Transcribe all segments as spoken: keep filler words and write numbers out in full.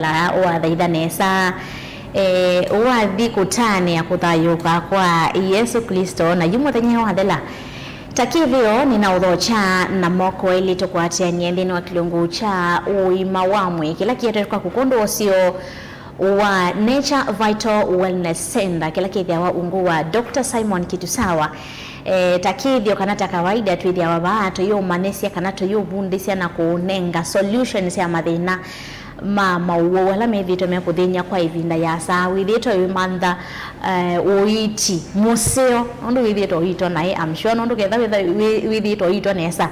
la wathaitha nesa, eh, wathi kũtanĩa kũthayũũka kwa Yesũ Klĩsto, na yu mũthenya wathela. Ta kĩthĩo, nĩnaũthokya na moko elĩ tũkwatĩanĩe nthĩnĩ wa kĩlungu kya ũima wa mwĩĩ kĩla kĩetetwe kwaku kwondũ wa ũseo wa Nature Vital Wellness Center, kĩla kĩthĩawa ungu wa Doctor Simon Kitusawa. Eh, ta kĩthĩo kana ta kawaida, twĩthĩawa vaa tũyĩũmanyĩsya kana tũyĩũvundĩsya na kũũnenga solutions ya mathĩna ma maũwau ala methĩĩtwe mekũthĩny'a kwa ĩvinda yasa. Wĩthĩĩtwe wĩmantha, eh, ũiiti mũseo, nũndũ wĩthĩĩtwe ũiitwa naĩ, I'm sure, nũndũ ketha wĩtha-, wĩ-, wĩthĩĩtwe ũiitwa nesa,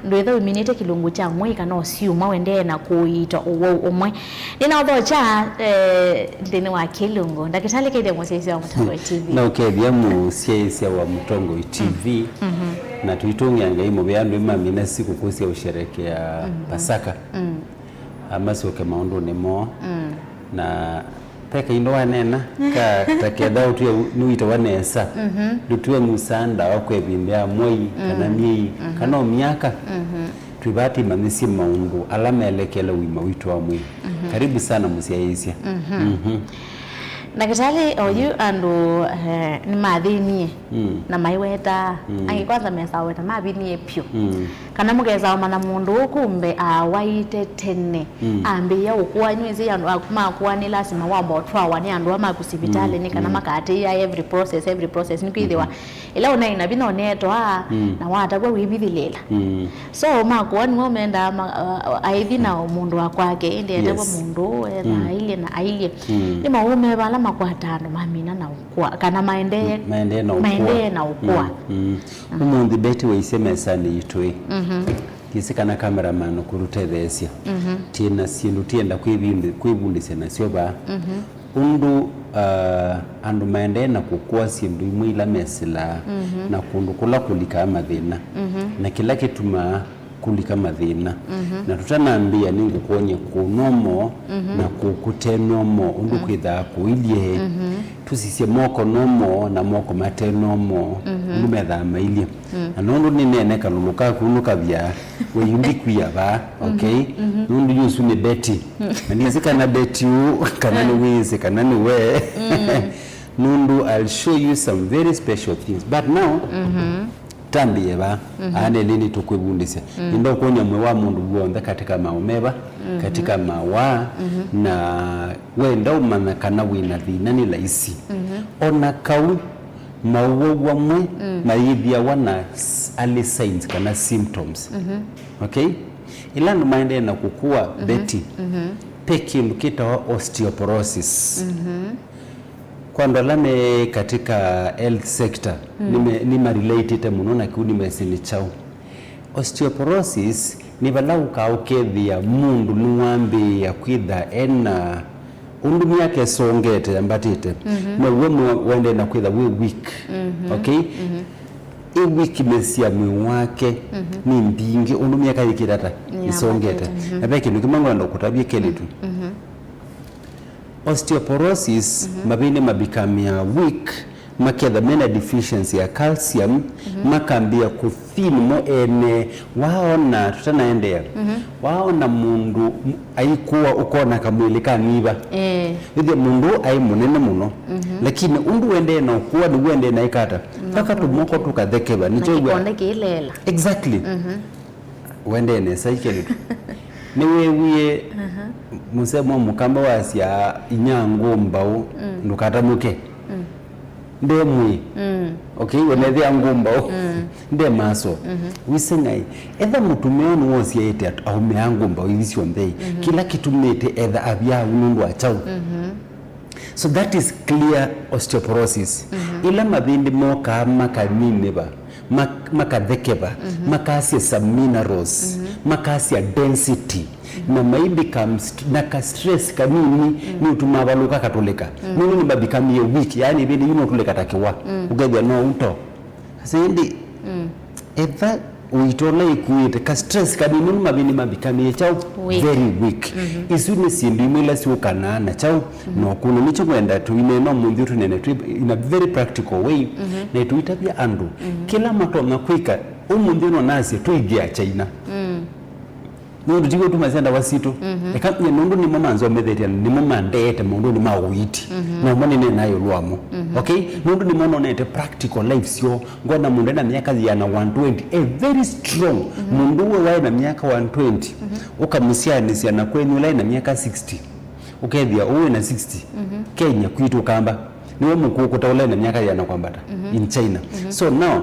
ndwĩtha ũminĩte kĩlungu kya mwĩĩ kana ũsyuma ũendee na kũiitwa ũwau ũmwe. Nĩnaũthokya, eh, nthĩnĩ wa kĩlungu. Ndakĩtalĩ, kethĩa mũsyaĩĩsya wa Mũtongoi T V. Na ũkethĩa mũsyaĩĩsya wa Mũtongoi T V. Mm. Mhm. Na tũitũngĩa Ngai mũvea andũ mamina sikũkũ sya ũsherekea Pasaka. Mm. Amasyoke maũndũnĩ moo. Mm. Na ve kaindo waneena, ka, ta ketha ũtw'e nĩwitawa nesa, mhm, ndũtw'e ng'usaa ndawa kwa ĩvinda ya mwei, kana, mhm, myei, mhm, kana o myaka. Mhm. Twĩvaa tũimanyĩsye maũndũ ala melekele ũima witũ wa mwĩĩ. Mhm. Karibu sana mũsyaĩĩsya. Mhm. Mhm. Ndakĩtalĩ, oyu andũ, eh, nĩmathĩnie, mm, na maiwetaa. Mm. Angĩ kwanza mesaa weta mavinie pyũ. Mm. Kana mũkesa ũmanya mũndũ ũũ kumbe awaĩte tene. Mm. Ambĩĩa ũkũa, nĩwĩsĩ andũ aku makũa nĩ lasima wamba ũtwawa nĩ andũ aa maku sivitalĩnĩ, mm, kana, mm, makatĩĩa every process, every process, nĩkwĩthĩwa, mm-hmm, ĩla ũnaĩ na vinya ũneetwa, mm, na watavw'a wĩvithĩlĩĩla. Mm. So makũa nĩmo mendaa ma-, a-, a-, aithi na mũndũ wa kwake, ĩndĩ etavw'a, yes, mũndũ ũũ etha, mm, ailyĩ na ailyĩ. Mm. Nĩ maũũ meva ala makwataa andũ mamina na ũkũa, kana maendee, maendee na ũkũa? Maendee na ũkũa. Mm, mm. Ũmũnthĩ Betty waisye mesanĩ yitũ ĩ. Mhm. Ndĩsĩ kana cameraman ũkũtũtetheesya. Mhm. Twĩ na syĩndũ twĩenda kwĩvindĩ-, kwĩvundĩsya nasyo vaa. Mhm. Ũndũ, ah, andũ maendee na kũkũa syĩndũ imwe ila mesĩlaa, mhm, na kũndũ kũla kũlikaa mathĩna. Mhm. Na kĩla kĩtumaa kũlika mathĩna. Mhm. Na tũtanambĩĩa, nĩngũkwony'a kũũ nomo, mhm, na kũũ kũte nomo, ũndũ, mm, kwĩthaa kũilye. Mhm. Tũsisye moko nomo na moko mate nomo, mhm, ũndũ methaa mailye. Mm. Na nũndũ nĩneene kalũlũ kaku nũkavya, wĩyumbikwia vaa, mhm, okay? Mhm. Nũndũ yu ũsu nĩ Betty. Mm. Na ndĩsĩ kana Betty ũũ, kana, mm, nĩwĩsĩ, kana nĩ we. Mm. Nũndũ I'll show you some very special things. But now, mhm, tambĩe vaa, mhm, aanelĩ nĩtũkwĩvundĩsya. Mm. Nĩndokwony'a mwĩĩ wa mũndũ w'onthe katika maũmeva, mhm, katika mawaa, mhm, na wenda ũmanya kana wĩ na thĩna nĩ laisi. Mhm. O na kau maũwau amwe, mm, mayĩthĩawa na s-, early signs kana symptoms. Mhm. Okay? Ĩla andũ maendee na kũkũa, mhm, Betty, mhm, ve kĩndũ kĩtawa osteoporosis. Mhm. Kwa andũ ala me katika health sector, mm, nĩme-, nĩmarelatate mũno na kĩu, nĩmesĩ nĩ kyaũ. Osteoporosis nĩ vala ũkaa ũkethĩa mũndũ nĩwambĩĩa kwĩtha ena ũndũ myaka ĩsongete yambatĩte, mhm, now'o mwe-, wendee na kwĩtha wĩ weak. Mhm. Okay? Mhm. Ĩ weakness ya mwĩĩ wake, mhm, nĩ mbingĩ ũndũ myaka yĩkĩte ata? Nĩyambatĩte. Ĩsongete. Mhm. Na ve kĩndũ kĩmwe ngwenda kũtavya kelĩtu. Mhm. Osteoporosis, mhm, mavĩnĩ mabikamĩa weak, maketha mena deficiency ya calcium, mhm, makambĩĩa kũthin mo ene. Waona, tũtanaendeea, mhm, waona mũndũ m-, aikũa, ũkona kamwĩlĩ kanyiva. Eh. Wĩthĩa mũndũ ũũ aĩ mũnene mũno, mhm, lakini ũndũ wendee na ũkũa nĩw'o wendee na ĩkata. Mpaka tũmoko tũkathekeva. Na nĩkyo wĩa- kĩkonde kĩileela. Exactly. Mhm. Wendee nesa ikelĩtu. Nĩwĩwie, aha, mũsemo wa Mũkamba wasya, "Inya ngũmbaũ, mm, ndũkatamũke." Mm. Nde mwĩĩ. Mm. Okay, wonethĩa ngũmbaũ. Mm. Nde maso. Mhm. Wĩsĩ naĩ, etha mũtumĩa ũũ nĩwosyaĩte at-, aũme a ngũmbaũ ithi syonthe. Mhm. Kĩla kĩtumĩte etha avya au nũndũ wa kyaũ? Mhm. So that is clear osteoporosis. Mhm. Ĩla mavĩndĩ mokaa makaninĩva, mak-, makathekeva, mhm, makasya some minerals, mhm, makasya density, mhm, na mai become st-, na ka stress kanini, mhm, nĩũtumaa valũka katũlĩka. Mhm. Nũndũ nĩmabikamie weak, yaani ĩvĩndĩ yu nũtũlĩka ta kĩwa. Mhm. Ũkethĩa no ũto. Asa ĩndĩ, mm, etha ũito ũla ĩkuĩte, ka stress kanini, nũndũ mavĩndĩ mavikamĩe kyaũ? Weak. Very weak. Mhm. Isu nĩ syĩndũ imwe ila syũkanaa na kyaũ? Mhm. Na ũkũna. Nĩkyo ngwenda tũineena ũmũnthĩ, tũneene twĩ in a very practical way, mhm, na tũitavya andũ, mhm, kĩla matonya kwĩka. Ũmũnthĩ no nasye tũithya China. Mm. Nũndũ ti w'o tũmasya ndawa sitũ. Eka nye nũndũ nĩmo manzomethetye, nĩmo mandeete maũndũnĩ ma ũiiti. Na ũmwe nĩneenaa ĩũlũ wamo. Okay? Nũndũ nĩmo nonete practical life syoo. Ngona mũndũ ena myaka yĩana one twenty, e very strong. Mũndũ ũwe waĩ na myaka one twenty, ũkamũsyaanĩsya na kwenyu ũla ena myaka sixty. Ũkethĩa ũũ wĩna sixty. Kenya kwitũ Ũkamba. Nĩwe mũkũũ kũta ũla ena myaka yĩana kwambata. In China. So now,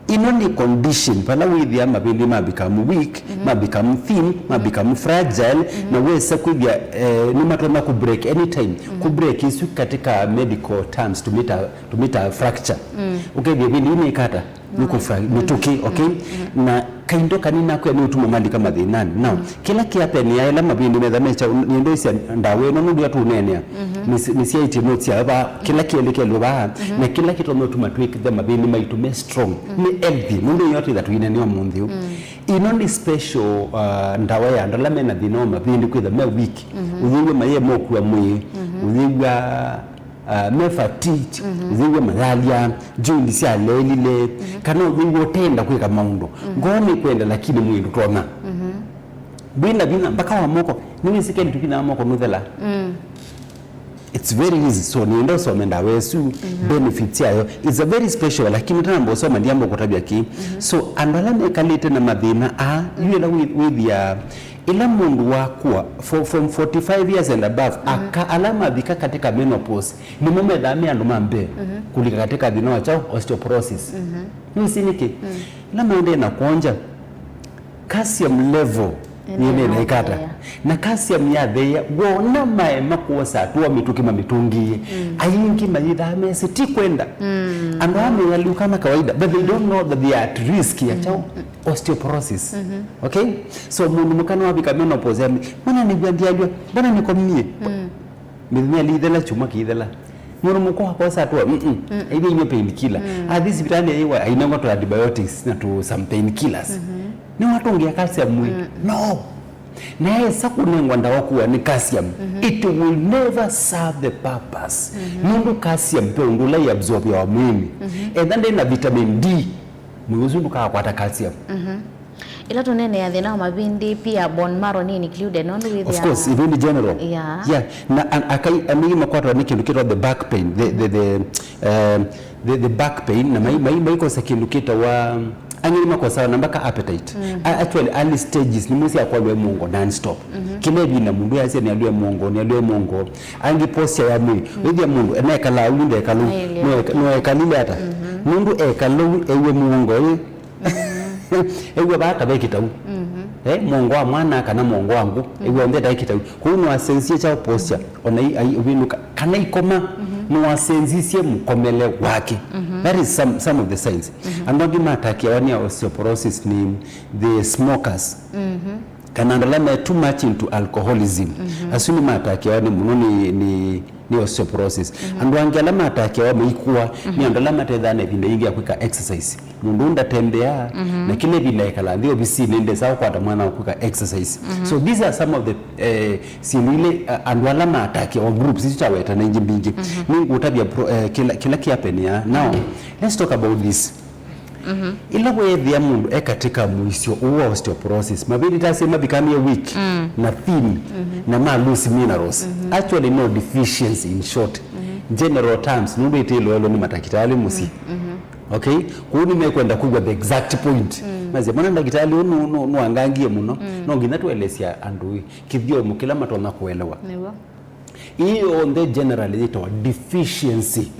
ĩno nĩ condition, vala wĩthĩa mavĩndĩ ma become weak, ma become thin, ma become fragile, na wesa kwĩthĩa, eh, nĩmatonya ku break anytime. Ku break ĩsu katika medical terms tũmĩta, tũmĩta fracture. Ũkethĩa ĩvĩndĩ ĩu nĩkata, nĩkũfra-, mĩtũkĩ, okay? Na kaindo kanini nakwĩa nĩũtuma malika mathĩnanĩ. Now, kĩla kĩapenea ĩla mavĩndĩ metha mekya, nĩndũĩsya ndawa ĩno nũndũ yatũneenea. Nĩs-, nĩsyaĩtye notes yayo vaa, kĩla kĩelekelwe vaa, na kĩla kĩtonya ũtuma twĩkĩthe mavĩndĩ maitũ me strong, me healthy, nũndũ ĩyo twĩtha tũinene ũmũnthĩ ũũ. Ĩno nĩ special, uh, ndawa ya andũ ala mena thĩna wa mavĩndĩ kwĩtha me weak. Ũyĩw'a mayĩe mokua mwĩĩ, ũyĩw'a, uh, me fatigued, ũyĩw'a mayalya, joint syaleelile, kana ũyĩw'a ũtenda kwĩka maũndũ. Ngoo nĩkwenda lakini mwĩĩ ndũtonya. Ndwĩ na vinya, mpaka wa moko, nĩwĩsĩ kĩndũ tũkinyaa moko nũthela. It's very easy. So nĩenda ũsome ndawa ĩsu, benefits yayo. It's a very special, lakini ũtanamba ũsoma ndiamba kũtavya kĩ. So andũ ala mekalĩte na mathĩna aa, yu ĩla wĩ-, wĩthĩa, ĩla mũndũ wakua for, from forty-five years and above, aka ala mavika katika menopause, nĩmo methaa me andũ ma mbee kũlika katika thĩna wa kyaũ, osteoporosis. Nĩwĩsĩ nĩkĩ? Ĩla maendee na kwonja, calcium level nĩnene ĩkata. Na calcium yatheea, wona maema kwosa atũa mĩtũkĩ mamĩtũngĩĩe. Aingĩ mayĩthaa mesĩ ti kwenda. Andũ aa mealyũka na kawaida, but they don't know that they are at risk ya kyaũ, osteoporosis. Okay? So mũndũ mũka nĩwavika menopause, yani, mbona nĩw'a ndialywa, mbona nĩkomie? Mĩthenya ĩlĩ ĩthela, kyumwa kĩithela. Mũndũ mũka akosa atũa, mm, mm. Aithe inywe painkiller. Athi sivitalĩ aiwa, ainengwa tũ antibiotics na tũ some painkillers. Nĩwatũngĩa calcium mwĩĩ? No. Na esa kũnengwa ndawa kũwa nĩ calcium, it will never serve the purpose. Nũndũ calcium ve ũndũ ũla ĩabsorbiawa mwĩĩnĩ. Etha ndĩ na vitamin D, mwĩĩ ũsu ndũkakwata calcium. Ĩla tũneenea thĩna wa mavĩndĩ, pia bone marrow nĩ included, nũndũ wĩthĩaa. Of course, ĩvĩndĩ general. Yeah. Yeah. Na an-, akai, angĩ makwatwa nĩ kĩndũ kĩtwa the back pain, the, the, the, um, the, the back pain, na mai, mai, maikosa kĩndũ kĩtawa, angĩ nĩmakosawa na mpaka appetite. A-, actually, early stages, nĩmo syakwalwa mũongo non-stop. Kĩla ĩvinda mũndũ yasya nĩalw'e mũongo, nĩalw'e mũongo. Angĩ posture ya mwĩĩ, wĩthĩa mũndũ, enekalaa ũu, ndekala ũu, nũeka-, nũekalile ata? Nũndũ ekala ũu, ew'e mũongo, ĩ? Ew'a vaa ta ve kĩtau. Eh, mũongo wa mwana kana mũongo wa ngũ, ew'a onthe ta ve kĩtau. Kwoou nĩwasenzisye kyaũ posture, ona i-, ai-, ũvĩndũka, kana ikoma, nĩwasenzisye mũkomele wake. That is some, some of the signs. Andũ angĩ matakiawa nĩ osteoporosis nĩ the smokers. Kana andũ ala me too much into alcoholism. Asu nĩmatakiawa nĩ mũno nĩ, nĩ nĩ osteoporosis. Andũ angĩ ala matakiawa maikũa nĩ andũ ala matethaa na ĩvinda yingĩ ya kwĩka exercise. Mũndũ ũũ ndatembeaa, na kĩla ĩvinda ekala nthĩ ovisinĩ ndesa kũkwata mwana wa kwĩka exercise. So these are some of the, eh, syĩndũ ile, eh, andũ ala matakiawa, groups isu taweta na ingĩ mbingĩ. Nĩngũtavya pro-, eh, kĩla, kĩla kĩapenea. Now, let's talk about this. Ĩla weethĩa mũndũ e katika mũisyo ũũ wa osteoporosis, mavĩndĩ tasye mavikamie weak na thin na ma lose minerals. Actually, no deficiency in short. General terms, nũndũ ĩtĩloelwe nĩ matakĩtalĩ mũsyĩ. Okay? Kũu nĩmekwenda kwĩw'a the exact point. Masye, mwana ndakĩtalĩ ũũ nũ-, nũ-, nũangangie mũno. No nginya tũelesya andũ ĩ, kĩthyomo kĩla matonya kũelewa. Nĩw'o. Ĩĩ yonthe generally yĩtawa deficiency.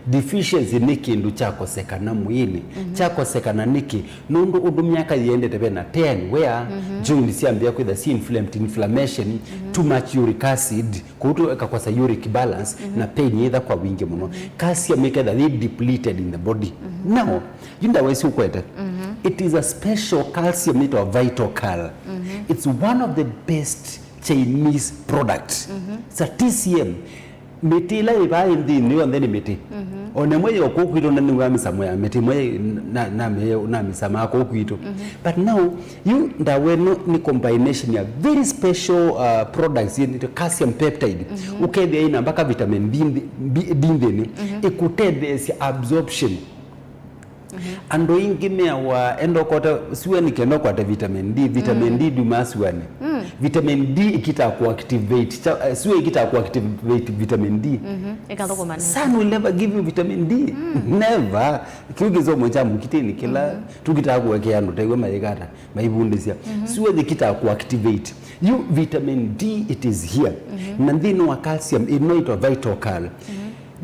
Deficiency nĩ kĩndũ kyakosekana mwĩĩnĩ. Kyakosekana nĩkĩ? Nũndũ ũndũ myaka yĩendete, ve na tear and wear, joint syambĩĩa kwĩtha syĩ inflamed, inflammation, too much uric acid, kũu tu ĩkakosa uric balance, na pain yĩtha kwa wingĩ mũno. Calcium ĩketha yĩ depleted in the body. Now, yu ndawa ĩsu ũkwete, it is a special calcium yĩtawa Vital Cal. It's one of the best Chinese product. It's a T C M. Mĩtĩ ĩla ĩvaa ĩ nthĩnĩ yonthe nĩ mĩtĩ. Ona ĩmwe yĩ o kũu kwitũ na nĩw'a mĩsamo ya mĩtĩ ĩmwe na, na, na mĩsamaa kũu kwitũ. But now, yu ndawa ĩno nĩ combination ya very special, uh, products yĩtĩtwe calcium peptide. Ũkethĩa ĩna mpaka vitamin D nthĩ-, B, D nthĩnĩ. Ĩkũtetheesya absorption. Andũ aingĩ meawa enda ũkote sua nĩ kenda ũkwate vitamin D. Vitamin D ndumaa suanĩ. Vitamin D ĩkitaa kũactivate kya-, eh, sua ĩkitaa kũactivate vitamin D. Ĩkathũkũma nesa. Sun will never give you vitamin D. Never. Kĩu kĩsomo kya mũkitĩnĩ kĩla tũkitaa kũekea andũ taiwe mayĩkata maivundĩsya. Sua ĩkitaa kũactivate. You vitamin D, it is here. Na nthĩnĩ wa calcium, ĩno ĩtwa vital cal.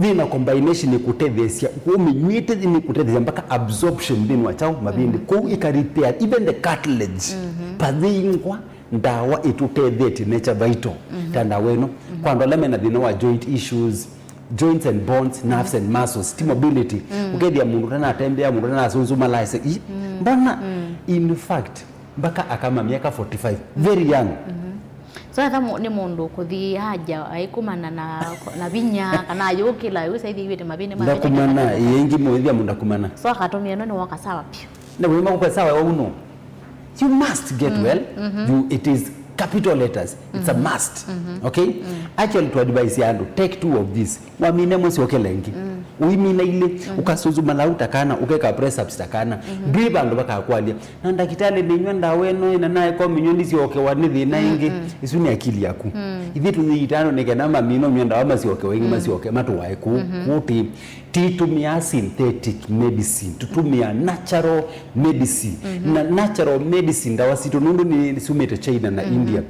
Yĩna combination ĩkũtetheesya, ũmĩnyw'ĩte nĩkũtetheesya mpaka absorption nthĩnĩ wa kyaũ, mavĩndĩ. Kwoou ĩka repair even the cartilage. Pathĩingwa ndawa ĩtũtethetye nature vital. Ta ndawa ĩno, kwa andũ ala mena thĩna wa joint issues, joints and bones, nerves and muscles, ti mobility. Ũkethĩa mũndũ ũtanatembea, mũndũ ũtanasunzumala, ase, "Ĩ, mbona?" In fact, mpaka akama myaka forty-five, very young. So etha mu-, nĩ mũndũ kũthi aja aikumana na, na vinya, kana ayũkĩla yu saithi iwĩte mavĩnĩ ma ndakumana, ĩĩ, ĩngĩ mũĩthĩa mũndũ ndakumana. So akatumia ĩno nĩ woka sawa piũ. Na wĩma kũkwa sawa wauno. You must get well. You, it is capital letters. It's a must. Okay? Actually, to advise ya andũ, take two of these. Wamina ĩmwe syokele ĩngĩ. Ũimina ilĩ, ũkasunzumala au ta kana, ũkeka press ups ta kana. Ndwĩ vandũ vakakwalya. Na ndakĩtalĩ, nĩnywa ndawa ĩno, ĩna naĩ kominywa ndisyokewa nĩ thĩna ĩngĩ. Isu nĩ akili yaku. Ithyĩ tũthiĩte andũ nĩ kenda mamina ũnywa ndawa masyokewa ĩngĩ, masyoke, matũae kũu. Kũu ti, titũmĩaa synthetic medicine, tũtũmĩaa natural medicine. Na natural medicine, ndawa sitũ, nũndũ nĩ sumĩte China na India.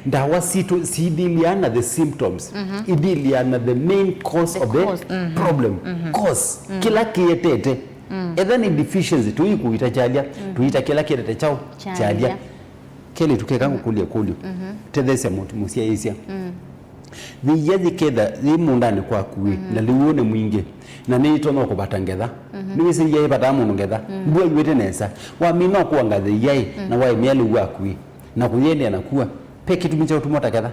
Ndawa sitũ sidiliana the symptoms, idiliana the main cause of the problem. Cause, kĩla kĩetete. Etha nĩ deficiency, tũikũita kyalya, tũita kĩla kĩetete kyaũ, kyalya. Kelĩ, tũkeka ngũkũlye kũlyo. Tetheesya mũsyaaĩsya. Thĩia yĩketha yĩ mũũndanĩ kwaku ĩ, na lĩu nĩ mwingĩ, na nĩyĩtonya kũvata ngetha. Nĩwĩsĩ yĩia ĩvataa mũndũ ngetha? Mbua ĩw'ĩte nesa. Wamina ũkũanga thĩia ĩ, na waĩmĩa lĩu waku ĩ, na kũyĩendeea na kua, ve kĩtumi kya ũtuma ũtaketha?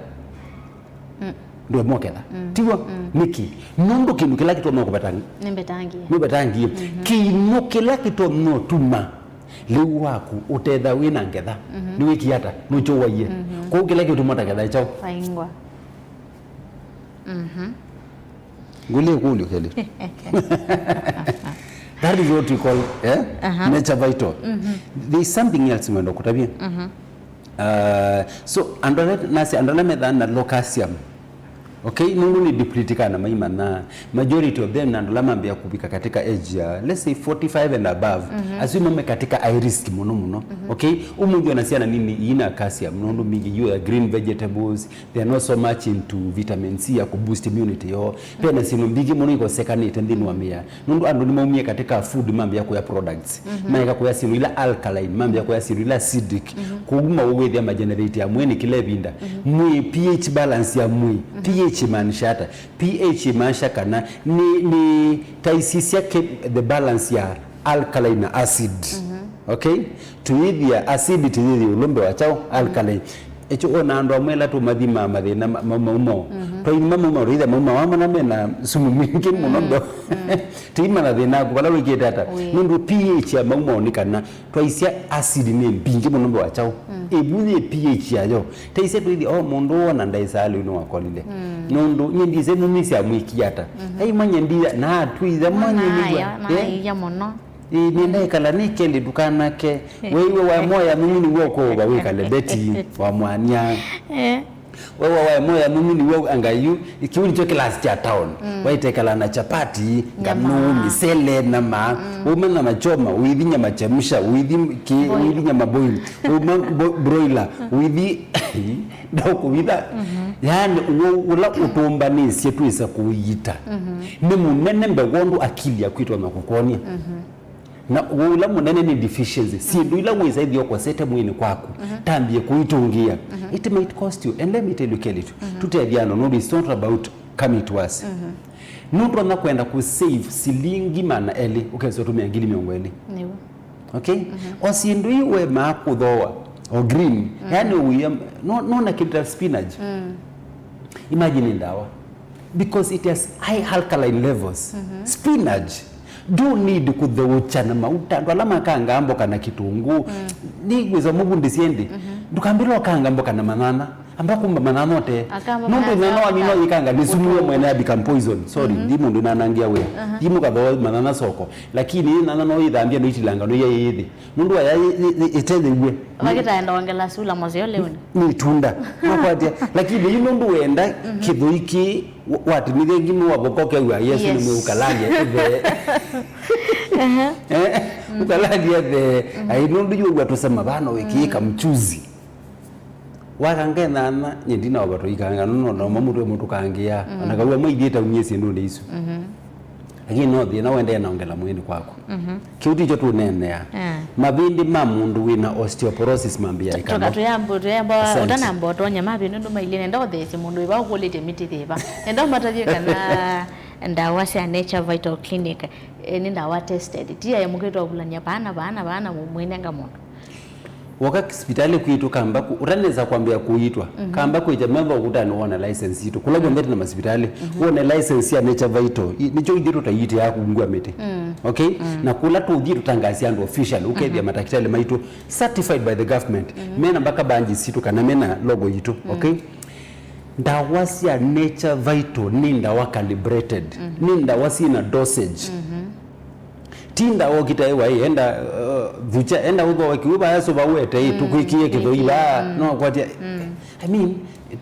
Ndwĩmoketha. Tiw'o? Nĩkĩ? Nũndũ kĩndũ kĩla kĩtonya kũvata nĩ mbetangie. Nĩ mbetangie. Kĩinyũ kĩla kĩtonya ũtuma lĩu waku ũtetha wĩ na ngetha, nĩwĩkie ata? Nũkyũwaie. Kwoou kĩla kĩũtuma ũtaketha kyaũ? Vaingwa. Ngũlye kũlyo kelĩ. That is what we call, eh? Nature vital. There is something else ngwenda kũtavya. Uh, so andũ ala, nasi andũ ala methaa na low calcium, okay, nũndũ nĩ deplete kana maimanya, majority of them na andũ ala mambĩa kũvika katika age ya, let's say, forty-five and above, asu nĩmo me katika high risk mũno mũno. Okay, ũmũnthĩ ona syana nini iina calcium nũndũ mingi yu ya green vegetables, they are not so much into vitamin C ya kũboost immunity yoo. Vena syĩndũ mbingĩ mũno ikosekanĩte nthĩnĩ wa mĩao. Nũndũ andũ nĩmaumie katika food mambĩa kũya products. Maeka kũya syĩndũ ila alkaline, mambĩa kũya syĩndũ ila acidic. Kwoou maũwĩthĩa magenerate ya mwĩĩ nĩ kĩla ĩvinda. Mwĩĩ, pH balance ya mwĩĩ. Ph imaanisha ata? Ph imaanisha kana nĩ, nĩ taisisya ke-, the balance ya alkaline na acid. Okay? Tũyĩthĩa acidity yĩthĩ ũlũmbe wa kyaũ, alkaline. Ekyo ona andũ amwe ĩla tũmathimaa mathĩna ma-, ma-, maumao. Twaima maumao, tũitha maumao amwe na mena sumu mwingĩ mũno ndo. Tũimanya thĩna waku vala wĩkĩte ata. Nũndũ pH ya maumao nĩ kana twaisya acid nĩ mbingĩ mũno mbee wa kyaũ. Ĩvu yĩ pH yayo. Taisya tũithi, o mũndũ wona ndaĩsaa lĩu nĩwakolile. Nũndũ nyie ndise nũmĩsya mwĩkie ata. Aimanya ndiya, na atwĩtha mwana nĩw'a. Naaya mũno. Ĩĩ, nĩenda ĩkala nĩ kelĩ ndũkanake. Weiwe wa moya mimi nĩw'o ũkũũva wĩkale Betty wa mwania. Wewe wa moya mimi nĩw'o anga yu, kĩu nĩkyo kĩlasi kya town. Waitekala na chapati, nganu, misele, nama. Uma na machoma, uithi nyama chemsha, uithi ki, uithi nyama boil. Uma bo-, broiler, uithi ndokuvitha. Yaani, ũla ũtũmbanĩsye twĩsa kũiita. Nĩ mũnene mbee wondũ akili yaku ĩtonya kũkonia. Na ũla mũnene nĩ deficiency. Syĩndũ ila wĩsa ĩthi ũkosete mwĩĩnĩ kwaku, tambie kũitũngĩa. It might cost you. And let me tell you, Kelly, tũtethya andũ, nũndũ it's not about coming to us. Nũtonya kwenda kũ save silingi maana elĩ, ũkesa ũtũmĩa ngili mĩongo ĩlĩ. Nĩw'o. Okay? O syĩndũ ii wemaa kũthooa, o green. Yani ũia, no, nona kĩndũ ta spinach. Imagine ndawa. Because it has high alkaline levels. Spinach, don't need kũtheũkya na mauta. Andũ ala makangaa mboka na kĩtũngũ, nĩwĩsa mũvundĩsye ĩndĩ. Ndũkambĩla ũkanga mboka na manyanya. Amba kumba manana ote. Akamba nũndũ manana nyana wa mino akamba yĩkanga nĩ sumu yo mwene ya become poison. Sorry, mhm, ndi mũndũ nanangia wĩa. Aha. Ndi mũkatho manana soko. Lakini nyana no ithambia no itilanga no ya yĩthi. Nũndũ aya ĩ- ĩ- ĩ- ĩtethewe. Vakitaenda ongela sula moseo leuni. Nĩ tunda. Makwatia. Lakini yu nũndũ wenda, mhm, kĩthũi kĩ wa- watinithia ngimu wa bokoke wa Yesu, yes, nĩ mwe ukalalia the. Aha. Eh? Ukalalia the. Mhm. Ai nũndũ yu wa tusema vano wĩkĩĩka mchuzi. Wakanga enana, nye ndina wava tũikanga, no, no, no, mamutwe mũtũkangĩa, mm, ona kaw'a mwaithiĩte umie syĩndũnĩ isu. Mhm. Lakini no thĩna wendee na ongela mwĩnĩ kwaku. Mhm. Kĩu tikyo tũneenea. Eh. Mavĩndĩ ma mũndũ wĩna osteoporosis mambĩĩa ĩkana. Tũka tuyambo, tuyambo, asante, ũtanamba ũtonya mavĩndĩ nũndũ mailyĩ nenda ũtheesye mũndũ ĩva ũkũlĩtye mĩtĩ thĩva. Nenda ũmatavye kana ndawa sya Nature Vital Clinic, eh, nĩ ndawa tested. Ti ya mũkĩtwa vulania vaana, vaana, vaana, mwĩnenga mũndũ. Woka sipitalĩ kwitũ kamba ku- ũtanesa kwambĩa kũitwa, mhm, kamba kwĩkya metha ũkutani wone license yitũ kũla, mhm, kwonthe na masipitalĩ, mhm, wone license ya Nature Vital. I- nĩkyo ithyĩ tũtaiitĩaa kungua mĩtĩ. Mm. Okay? Mm. Na kũla tũthiĩ tũtangaasya andũ official ũkethĩa, mhm, matakitali maitũ certified by the government, mhm, mena mpaka badges sitũ kana mena logo yitũ. Mm. Okay? Ndawa sya Nature Vital nĩ ndawa calibrated, mm, nĩ ndawa syĩna dosage. Mhm. Ti ndawa ũkitaĩwa ĩ, enda, uh, thucha, enda ũthooe kĩw'ũ vaya sũva wete ĩ, mm, tũkwĩkĩe kĩthoi vaa, mm, no kwatia. Mm. I mean,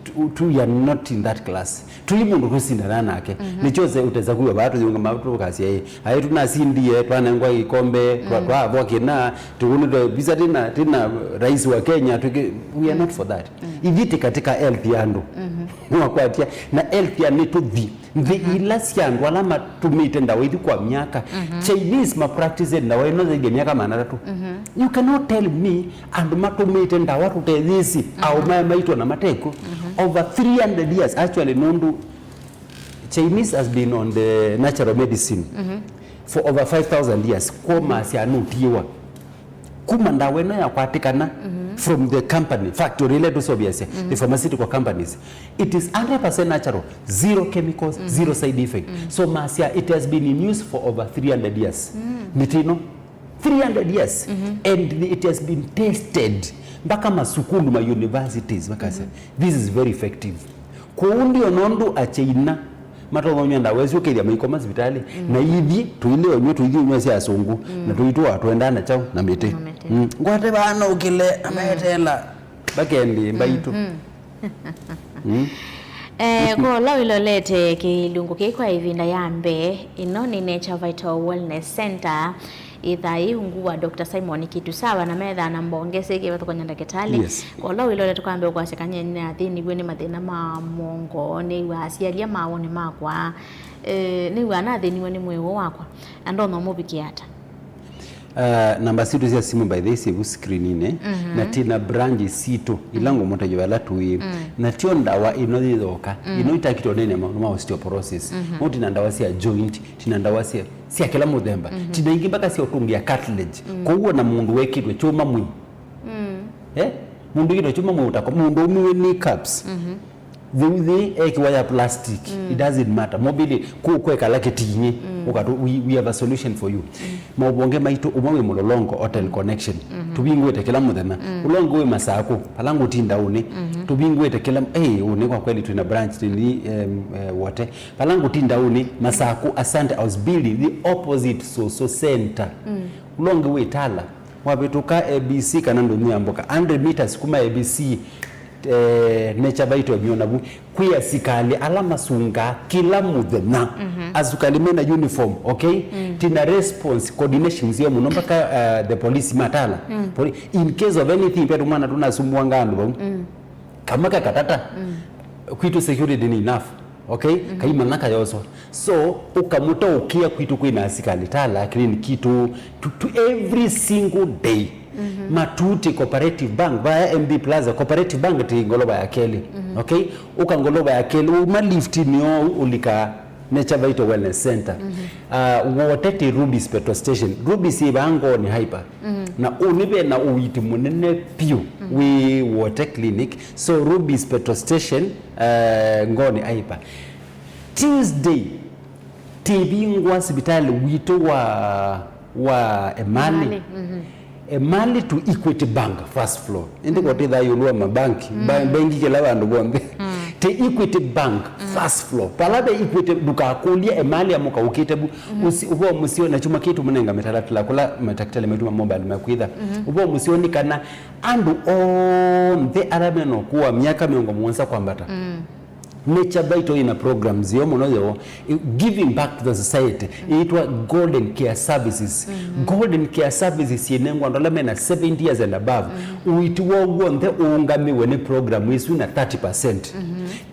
tu- tu- we are not in that class. Tũi mũndũ tũsindana nake. Mhm. Nĩkyo se ũtesa kuwa vaa tũyũngama tũkasya ĩ, aĩ tũnasindie, twanengwa ikombe, twa- mm, twavwa kĩna, tũkũnĩtwe visa tina, tina rais wa Kenya, tũki- we are not for that. Mm. Ithyĩ tĩ katika health ya andũ. Mhm. Nĩwakwatia, na health ya nĩ tũthi. Nthĩ, mhm, ila sya andũ ala matũmĩte ndawa ithi kwa myaka. Mhm. Chinese ma practice ndawa ino zaidi ya myaka maana atatũ. Mhm. You cannot tell me andũ matũmĩte ndawa tũtethĩsi, mhm, aũmae maitũ na matekũ. Mhm. Over three hundred years, actually, nũndũ Chinese has been on the natural medicine, mhm, for over five thousand years. Kwomasya nũtiĩwa. Kuma ndawa ĩno yakwatĩkana, mhm, from the company, factory ĩla tũseũvĩasya, mhm, the pharmaceutical companies, it is hundred percent natural, zero chemicals, mhm, zero side effect. Mhm. So masya, it has been in use for over three hundred years. Mm. Mĩtĩ ĩno, three hundred years. Mhm. And it has been tested. Mpaka masukulu, ma universities, makasya, mhm, this is very effective. Kwoou ndio nũndũ Achaina matonya ũnyw'a ndawa ĩsu ũkethĩa maikoma sivitalĩ, mm, na ithyĩ tũilĩ ũnyw'a, tũithyĩ ũnyw'a sya asũngũ, mm, na tũitũa twendaa na kyaũ? Na mĩtĩ. Na mĩtĩ. Mm. Ngwate vaa nũkĩle, mm, ameteela. Vakendi mbaitũ. Mm. Mm. Eh, kwa ũla ũilolete kĩlungu kĩĩ kwa ĩvinda ya mbee, ĩno nĩ Nature Vital Wellness Center. Ĩthaa yĩ ungu wa Doctor Simon Kitusawa, na methaa na mbonge syĩ kĩvathũkany'a ndakĩtalĩ. Yes. Kwa ũla ũilole tũkambe ũkwasya kanyeni nathĩniw'e nĩ mathĩna ma mũongo, nĩw'aa asyalya mawoni makwa, eh, nĩw'aa nathĩniw'e nĩ mwĩĩ ũũ wakwa, na ndonya ũmũvikĩa ata? Uh, namba sitũ sya simũ by the way syĩ vu screen-inĩ, mhm, na twĩ na branch sitũ ila, mhm, ngũmũtavya vala tũĩ. Mm. Na tyo ndawa ĩno yĩyoka, mm, ĩno ĩtakĩtwe nene maũndũ ma osteoporosis. Mhm. No twĩ na ndawa sya joint, twĩ na ndawa sya sya kĩla mũthemba. Mhm. Tina ingĩ mpaka sya ũtũngĩa cartilage. Mm. Kwoou ona mũndũ wekĩtwe kyũma mwĩĩ. Mm. Eh? Mũndũ wekĩtwe kyũma mwĩĩ ũtako, mũndũ aumiwe kneecaps. Mhm. Thĩu thĩ ekĩwa ya plastic. Mm. It doesn't matter. Mobile kũ kwekala kĩting'ĩ. Mm. Ũkatũ, we, we have a solution for you. Mm. Maũvonge maitũ ũmwe wĩ Mũlolongo, Hotel, mm, Connection. Mhm. Tũvingũĩte kĩla mũthenya. Mm. Ũla ũngĩ wĩ Masakũ, vala ngũtinda ũnĩ. Mhm. Tũvingũĩte kĩla, eh, ũnĩ kwa kweli twĩ na branch nini, em, eh, wote. Vala ngũtinda ũnĩ, Masakũ, Asante House Building, the opposite Soso Center. Mm. Ũla ũngĩ wĩ Tala, wavĩtũka A B C kana ndũnyũ ya mboka, hundred meters kuma A B C, eh, Nature Vital ĩmyona vu. Kwĩ asikalĩ ala masungaa kĩla mũthenya. Mhm. Asikalĩ mena uniform, okay? Mm. Tina response, coordination nzeo mũno mpaka, eh, the police ma Tala. Mm. Poli-, in case of anything, petũ mwana tũnasumbuanga andũ vau. Mm. Kamwe ka katata, mm, kwitũ security nĩ enough, okay? Mm-hmm. Kaimanya kayoswa. So, ũkamũtaũkĩa kwitũ kwĩna asikalĩ Tala, clinic kitũ, to, to every single day. Mm-hmm. Matuti Cooperative Bank, vaya M B Plaza, Cooperative Bank ti ngolova ya kelĩ, mm-hmm, okay? Ũka ngolova ya kelĩ, uma lift nĩyo ũlika Nature Vital Wellness Center. Mhm. Uh, wote ti Ruby's Petrol Station. Ruby's yĩ vaa Ngoni Hyper. Mhm. Na ũnĩ ve na ũiiti mũnene vyũ, mhm, wĩ Wote Clinic. So Ruby's Petrol Station, uh, Ngoni Hyper. Tuesday, tĩvingwa sivitalĩ witũ wa, wa Emali. Emali, mhm. Emali to Equity Bank first floor. Ĩndĩ kotĩthaa ĩũlũ wa mabanki, ba- bengi kĩla vandũ vonthe. Ti Equity Bank first floor. Pala ve Equity, ndũkakũlye Emali amũka ũkĩte vu. Ũsi- ũvoo mũseo na kyuma kĩĩ tũmũnenga mĩtalatala kũla matakĩtalĩ maitũ ma mobile mekwĩtha. Ũvoo mũseo nĩ kana andũ onthe ala mena ũkũũ wa myaka mĩongo mũonza kwambata, Nature Vital ĩna programs yoo mũno yoo, i- giving back to the society, ĩitwa Golden Care Services. Golden Care Services yĩnengwa andũ ala mena seventy years and above. Ũiiti woo w'onthe ũũngamiwe nĩ program ĩsu na thirty percent.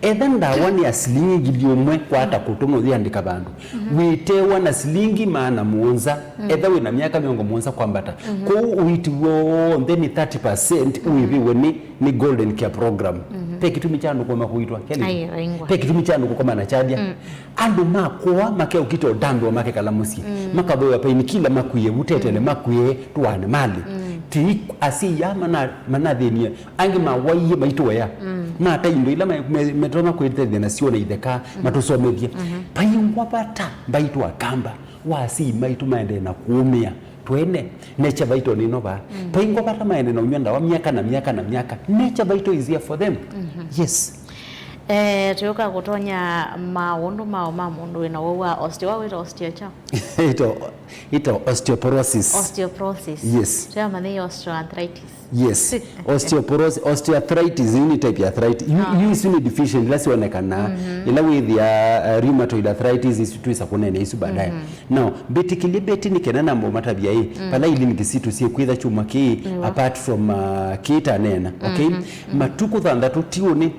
Etha ndawa nĩ ya silingi ngili ũmwe, kwata kũtũma ũyĩandĩka vandũ, wĩtewa na silingi maana mũonza, etha wĩna myaka mĩongo mũonza kwambata. Kwoou ũiiti woo w'onthe nĩ thirty percent ũĩvĩwe nĩ nĩ Golden Care Program. Ve kĩtumi kya andũ kũema kũitwa, Kelly? Ai, vaingwa. Ve kĩtumi kya andũ kũkoma na kyalya? Andũ makũa makeũkita ũtambĩwa makekala mũsyĩ. Makavewa painikila makwie, vutetele makwie, tũane mali. Ti asyai aa mana- manathĩnie, angĩ mawaie maitũea. Mata indo ila me- me- metonya kwĩtethya nasyo na itheka, matũsomethye. Vaingwa vata mbaitũ Akamba wa asyai maitũ maendee na kũũmĩa. Twene, Nature Vital nĩno vaa. Vaingwa vata maende na ũnyw'a ndawa myaka na myaka na myaka. Nature Vital is here for them. Yes. Eh, tũyũka kũtonya maũndũ mao ma mũndũ wĩna wau wa osteo, wa wĩta osteo kyaũ? Ito, ito osteoporosis. Osteoporosis. Yes. Tũyamanya osteoarthritis. Yes. Osteoporosis, osteoarthritis, yu nĩ type ya arthritis. Yu, yu isu nĩ deficient, ila sionekana. Ila wĩthĩa, uh, rheumatoid arthritis, isu twĩsa kũnene isu baadaye. Now, mbĩtĩkĩlye Betty nĩ kenda nambo matavya ĩ, vala ilingi sitũ syĩkwĩtha kyumwa kĩĩ, apart from, uh, kĩĩ taneena, okay? Matukũ thanthatũ tiũnĩ,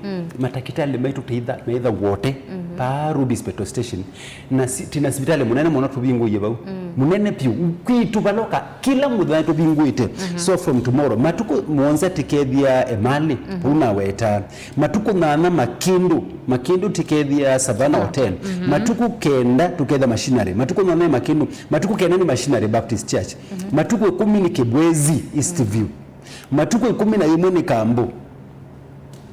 matakĩtalĩ maitũ teitha, meitha wote, pa Rubis Petrol Station. Na si- tina sivitalĩ mũnene mũno tũvingũie vau. Mũnene vyũ, kwitũ valoka, kĩla mũthenya tũvingũĩte. So from tomorrow, matukũ mũonza tikethia Emali, vau naweta. Matukũ nyanya Makĩndũ, Makĩndũ tikethia Savannah Hotel. Matukũ kenda tũkethia Machinery. Matukũ nyanya nĩ Makĩndũ, matukũ kenda nĩ Machinery Baptist Church. Matukũ ĩkũmi nĩ Kibwezi, East View. Matukũ ĩkũmi na ĩmwe nĩ Kambu.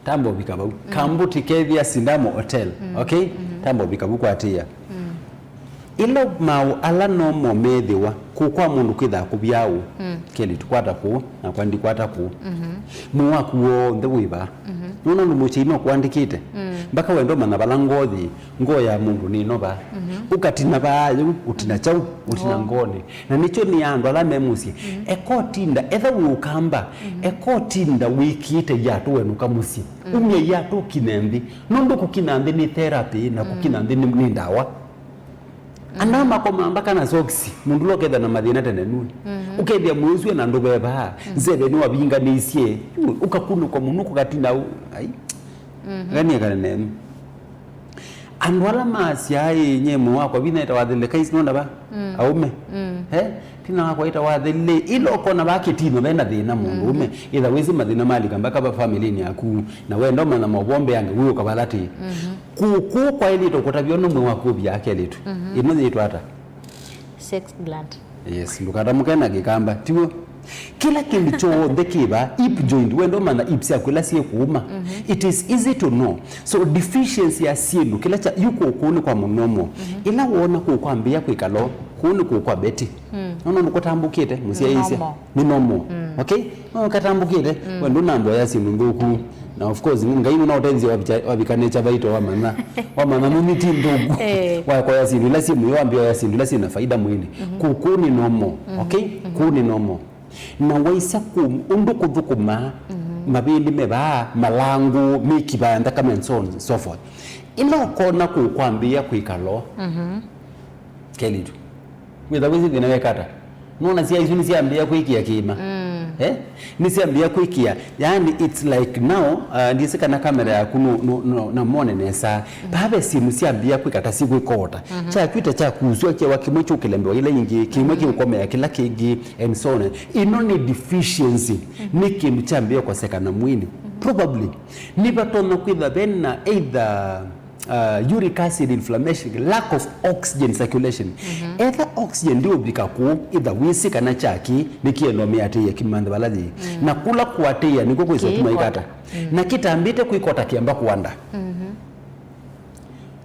Tamba ũvika vau. Kambu tikethia Sindamo Hotel. Okay? Tamba ũvika vau kwatĩĩa. Ĩla maũ ala no mo methĩwa, kũũ kwa mũndũ kwĩthaa kũvyaũ? Kelly, tũkwata kũũ, nakwa ndikwata kũũ. Mwĩĩ waku w'onthe wĩ vaa. Nũndũ mũkyai no kũandĩkĩte. Mbaka wendo mana vala ngoo yĩ, ngoo ya mũndũ nĩ ĩno vaa. Ũkatina vaa yĩu, ũtina kyaũ, ũtina ngoonĩ. Na nĩkyo nĩ andũ ala me mũsyĩ. Eka ũtinda, etha wĩ Ũkamba, eka ũtinda wĩkĩĩte iatũ wenũka mũsyĩ. Umya iatũ ũkine nthĩ. Nũndũ kũkina nthĩ nĩ therapy, na kũkina nthĩ nĩ, nĩ ndawa. Ana makomaa mbaka na socks, mũndũ ũla ũketha na mathĩna tene nue. Ũkethĩa mwĩĩ ũsu ena ndũveva, nzeve nĩwavinganĩisye, ũkakunũkwa mũno kũkatina u-, ai. Ghanie kanene. Andũ ala masyaa ĩ, nye mwĩĩ wakwa vinya ĩtawa thĩle, kaisi nona va? Aũme. Eh? Vinya wakwa ĩtawa thĩle. Ĩla ũkona va kĩtino vena thĩna mũndũũme. Ĩtha wĩsĩ mathĩna malika mbaka va family-inĩ yaku. Na wenda ũmanya maũvoo mbeange, wĩ ũkavala atĩĩ. Kũkũ kwaĩlĩte kũtavya ũndũ mwĩĩ waku ũvyaa kelĩtu. Ĩno yĩtwa ata? Sex gland. Yes, ndũkatamũke na Kĩkamba, tiw'o? Kĩla kĩndũ kyonthe kĩ vaa, hip joint, wenda ũmanya hips syaku ila syĩ kũũma. It is easy to know. So, deficiency ya syĩndũ, kĩla kya, yu kũkũ nĩ kwa mũnomo. Ĩla woona kũũ kwambĩĩa kwĩkala, kũũ nĩ kũũ kwa Betty. Nona nũkũtambũkĩte, mũsyaĩĩsya. Nĩ normal. Nĩ normal. Okay? No katambũkĩte, we ndũnamboya syĩndũ nthũku. Na of course, Ngai nũnaũtethya wavika, wavika Nature Vital wamanya. Wamanya nũni ti nthũku. Eh. Wakoya syĩndũ ila syĩ mũyo, wambia oya syĩndũ ila syĩ na faida mwĩĩnĩ. Kũũ nĩ normal. Okay? Kũũ nĩ normal. Na waisya kũũ, ũndũ kũthũkũma, mavĩndĩ me vaa, malangũ, mĩkiva ya nthakame and so on and so forth. Ĩla ũkona kũũ kwambĩĩa kwĩkala, kelĩtu. Wĩtha wĩsĩ thĩna wekata. Nona sya isu nĩsyambĩĩa kwĩkĩa kĩĩma. Eh? Nĩsyambĩĩa kwĩkĩa. Yaani, it's like now, uh, ndĩsĩ kana kamera yaku no, no, no, namone nesa. Pave syĩndũ syambĩĩa kwĩkata syĩkwĩkota. Kyakwĩta kyakuswa kyewa kĩmwe kyũkĩlembewa ila ingĩ, kĩmwe kĩũkomea kĩla kĩngĩ, and so on. Ĩno nĩ deficiency. Nĩ kĩndũ kyambĩĩa kũkosekana mwĩĩnĩ. Probably. Nĩvatonya kwĩtha vena either uh, uric acid inflammation, lack of oxygen circulation. Etha oxygen ndiũvika kũũ, ĩtha wĩsĩ kana kyaki nĩkĩenda ũmĩatĩĩa kĩmanthe vala yĩĩ. Na kũla kũatĩĩa nĩkw'o kwĩsa ũtuma ĩkata. Na kĩtambĩte kwĩkota kĩamba kũanda.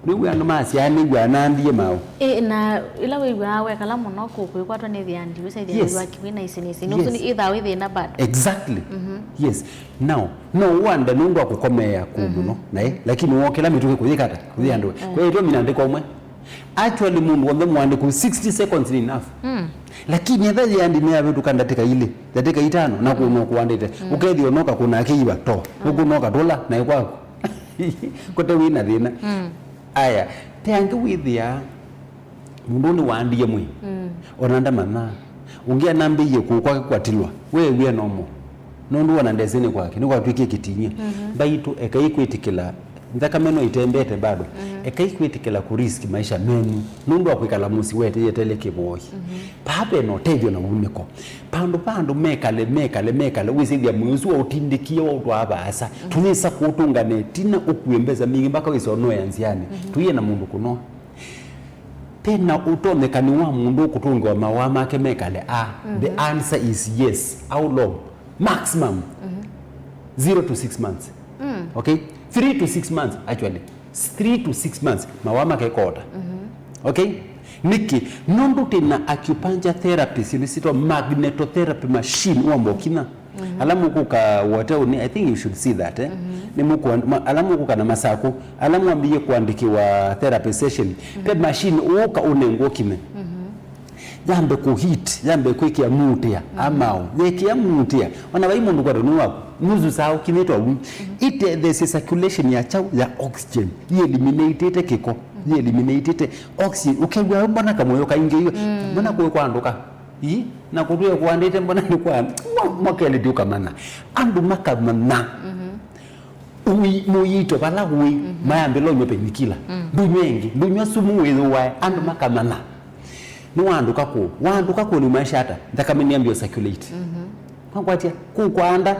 Nĩw'o andũ masyaa nĩw'o anambie maũ. Ĩ, na ĩla wĩw'aa wekala mũno kũ-, kwĩkwatwa nĩ thĩandi, wĩsa ĩthĩa Yes. wĩw'aa kĩwĩ na isinisi. Nũsu Yes. nĩ ĩthaa wĩ thĩna bado. Exactly. Yes. Now, no wande nũndũ wa kũkomeea kũu mũno, naĩ, lakini wokĩla mĩtũkĩ kũyĩkata, kũyĩandũa. Kwa hiyo, mina ndĩko ũmwe. Actually, mũndũ wothe mũandĩku, sixty seconds ni enough. Lakini etha yĩandi nĩyavĩtũka ndatĩka ilĩ, ndatĩka itano, na kũna ũkũandĩte, ũkethĩa ũnoka kũna kĩiva, to, ũkũnoka tũla, na ĩkwaku. Kote wĩ na thĩna. Aya, te angĩ wĩthĩa, mũndũ nĩwaandie mwĩĩ. Ona ndamanya. Ũngĩ anambĩie kũũ kwake kwatilwa. Weew'e nomo. Nũndũ wona ndesĩnĩ kwake, nĩkwatw'ĩkie kĩtinyĩ. Mbaitũ, ekai kwĩtĩkĩla. Nthakame no itembete bado. Ekai kwĩtĩkĩla kũ risk maisha menyu. Nũndũ wa kwĩkala mũsyĩ weteete kĩvoi. Paa ve na ũtethyo na wunĩko. Vandũ va andũ mekale, mekale, mekale, wĩsĩthya mwĩĩ ũsu waũtindĩkie waũtwaa vaasa. Tũyĩsa kũũtũngana ĩtina ũkue mbesa mbingĩ mpaka wĩsa ũnoea nzĩanĩ. Tũyĩe na mũndũ kũnoa. Pena ũtonyekani wa mũndũ ũkũtũngĩwa mawaa make mekale a? The answer is yes. How long? Maximum zero to six months. Okay? Three to six months, actually. Three to six months, mawaa make kota. Okay? Nĩkĩ? Nũndũ twĩ na acupuncture therapy, syĩndũ syĩtwa magnetotherapy machine, wamba ũkinya. Ala mũkũka woteũnĩ, I think you should see that, eh? Nĩ mũkũan-, ma-, ala mũkũka na masakũ, ala mwambĩie kũandĩkĩwa therapy session, ve machine ũũka ũnengwa ũkime. Yambe kũ hit, yambe kwĩkĩa muutĩa, amao. Yekĩa muutĩa. Ona vai mũndũ kwatwa nĩ waku, nusu saa ũkinyĩtwe au. Ĩtetheesye circulation ya kyaũ, ya oxygen. Yĩ eliminate-ĩte kĩko. Yĩ eliminate-ĩte oxygen. Ũkew'a mbona kamũyo kaingĩiwe. Mbona kũĩ kwandũka. Ii, na kũtw'e kũandĩte mbona nĩ kwa, mwa-, mwakelĩtye ũkamanya. Andũ makamanya. Ũi-, mũiito vala ũĩ, mayambĩla ũnywa penikila. Ndũnywa ĩngĩ, ndũnywa sumu wĩyũae, andũ makamanya. Nĩwaandũka kũũ? Waandũka kũũ nĩumaisha ata? Nthakame nĩyambĩe circulate. Makwatya, kũũ kwaanda,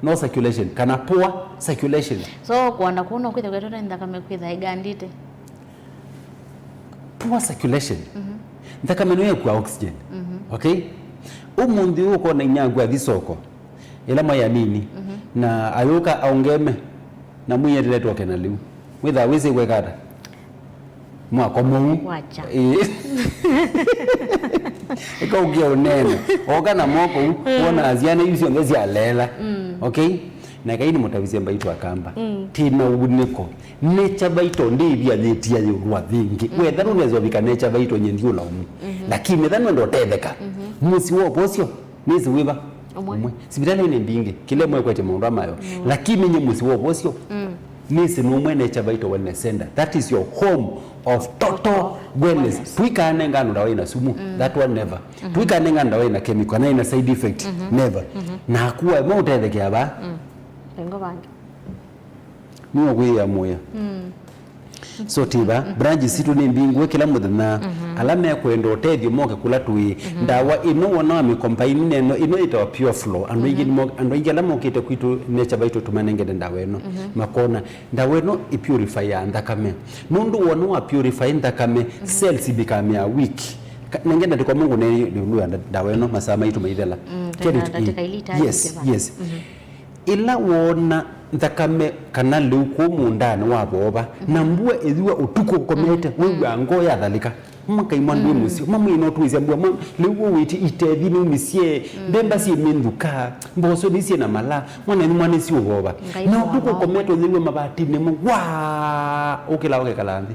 no circulation, kana poor circulation. So, kũanda kũu no kwĩthĩwe kwĩtwa nĩ nthakame kwĩtha ĩgandĩte? Poor circulation. Nthakame nĩyo ĩkua oxygen. Okay? Ũmũnthĩ ũkona inyia aku athi soko, ĩla mwaĩ anini, na ayũka aũngeme, na mwĩeteletwe oke na lĩu. Wĩthaa wĩsĩ kweka ata? Mwako mũu. Wacha. Ĩĩ. Ĩka ũkĩa ũnene. Oka na moko u, wona syana iu syonthe syaleela. Okay? Na ĩkai nĩmũtavisye mbaitũ akamba. Tĩ na ũnĩko. Nature vital ndĩĩvia yĩtia yĩũlwa thĩngĩ. Wetha nũnesa ũvika nature vital nye ndiũla ũmu. Lakini etha nũenda ũtetheka. Mũsyĩ wa ũvosyo, nĩsĩ wĩva? Ũmwe. Ũmwe. Sivitalĩ nĩ mbingĩ. Kĩla ĩmwe ĩkwetye maũndũ amayo. Lakini nye mũsyĩ wa ũvosyo, nĩsĩ nũmwe nature vital wellness center. That is your home of total wellness. Tũikanenga andũ ndawa ĩna sumu. That one never. Tũikanenga ndawa ĩna chemical, kana ĩna side effect. Never. Naku waema ũtethekea vaa. Vengo vangi. Nĩwe kwĩĩa mũya. So tiva, branches sitũ nĩ mbingũe kĩla mũthenya. Ala mekwenda ũtethyo moke kũla tũĩ. Ndawa ĩno wona wa mĩkombaini neno, ĩno yĩtawa Pure Flow. Andũ aingĩ nĩmo-, andũ aingĩ ala mokĩte kwitũ Nature Vital tũmanengete ndawa ĩno. Makona, ndawa ĩno ĩ purify ya nthakame. Nũndũ wona wa purify nthakame, cells ibekamea weak. Ka-, nengenda ndĩko Mungu ne, nĩ, nĩ, ndawa ĩno masaa maitũ maithela. Get it? Yes, yes. Ĩla woona nthakame kana lĩu kũu mũũndanĩ wa voova, na mbua ĩyua ũtukũ ũkomete, wĩw'aa ngoo yathalĩka. Makaimwa ndwĩ mũseo, mamwĩna ũtũĩsya mbua, ma-, lĩu ũwĩtye itethi nĩumisye, mbemba syĩ mĩnthuka, mboso nĩsyĩ na mala, mwana nĩ mwana syĩ ũvoova. Na ũtukũ ũkomete ũyĩw'a mabatinĩ mo, waa, ũkĩla ũkekala nthĩ.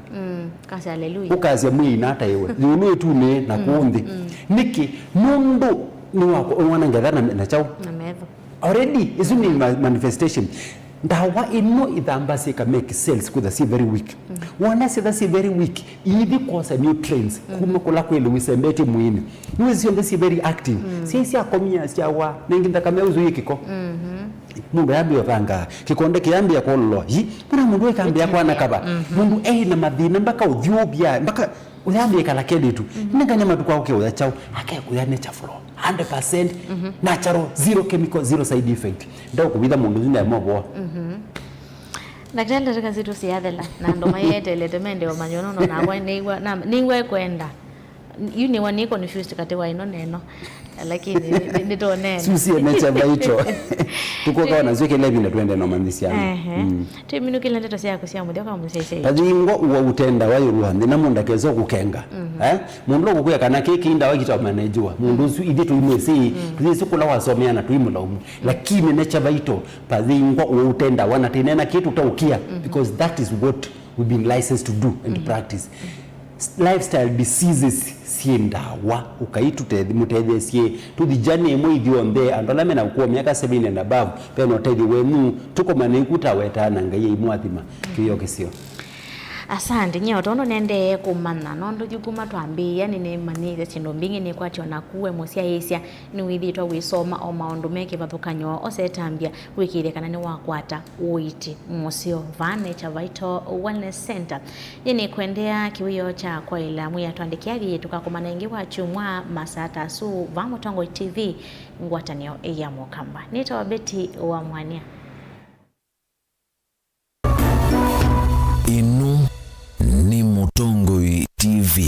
Kasya haleluya. Ũkasya mwĩina ata ĩwe, ĩũlũ ĩtunĩ na kũũ nthĩ. Nĩkĩ? Nũndũ nĩwako-, nĩwona ngetha na, na kyaũ? Na metho. Already, ĩsu nĩ ma-, manifestation. Ndawa ĩno ĩthambasya ĩka make cells kwĩtha syĩ very weak. Wona syĩtha syĩ very weak, iithi kwosa nutrients kuma kũla kwĩ lĩu isembetie mwĩĩnĩ. Nĩwĩ syonthe syĩ very active. Syĩ syakomia syawa, na ĩngĩ nthakame ũsu yĩ kĩko. Mũndũ ayambĩĩa ũthangaa, kĩkonde kĩyambĩĩa kwololoa. Yi, mbona mũndũ ĩkambĩĩa kwana kava? Mũndũ ena mathĩna mpaka ũthyũvya, mpaka ũyambĩĩa kala kelĩtu. Nengane matukũ aũke ũya kyaũ, akekũya nature flow. Hundred percent natural, zero chemical, zero side effect. Ndaũkũvitha mũndũ ũsu ndaema ũvoa. Ndakĩtalĩ, ndatĩka sitũ siathela, na andũ mayeteelete mende ũmanya ũno, no nakwa nĩw'a, na, nĩw'a kwenda. Yu nĩwa nĩ confused katĩ wa ĩno na ĩno. Lakini nĩtwonene. Susie Nature Vital. Tũkoka ona zyo kĩla ĩvinda twende na ũmanyĩsya. Ehe. Mm. Twĩminũkĩle ndeto syaku sya mũthya kwa mũsyaisya. Pathingwa ũo ũtendawa ĩũlũ wa nthĩ na mũndũ akesa kũkenga. Eh? Mũndũ ũkũkwĩa kana kĩkĩ ndawa kĩtamanenjiwa. Mũndũ ũsu ithyĩ tũimwĩsĩ, tũyĩsĩ kũla wasomea na tũimũlaumu. Lakini Nature Vital, pathingwa ũo ũtendawa na tĩnena kĩtũ taũkia, because that is what we've been licensed to do and practice. Lifestyle diseases syĩ ndawa, ũkai tũtethi mũtetheesye. Tũthi journey ĩmwe ithyonthe, andũ ala mena ũkũũ wa myaka seventy and above, vena ũtethyo wenyu. Tũkomane ikuta wetaa na Ngai aimwathima. Kĩyo kĩseo. Asante. Nyie o tondũ nendee kũmanya, nondũ yu kuma twambĩĩa nĩnĩmanyĩĩte syĩndũ mbingĩ nĩkwatyo naku we mũsyaĩĩsya. Nĩwĩthĩĩtwe wĩsoma o maũndũ me kĩvathũkany'o ũsetambya wĩkĩĩthye kana nĩwakwata ũiiti mũseo vaa Nature Vital Wellness Center. Yĩ nĩkwendea kĩwĩoo kya kwaĩla mwĩa twandĩkĩa yĩ tũkakomana ĩngĩ wa kyumwa masaa ta asu vaa Mũtongoi T V, ngwatanĩo ya Mũkamba. Nĩtawa Betty wa Mwania. Ĩno nĩ Mũtongoi T V.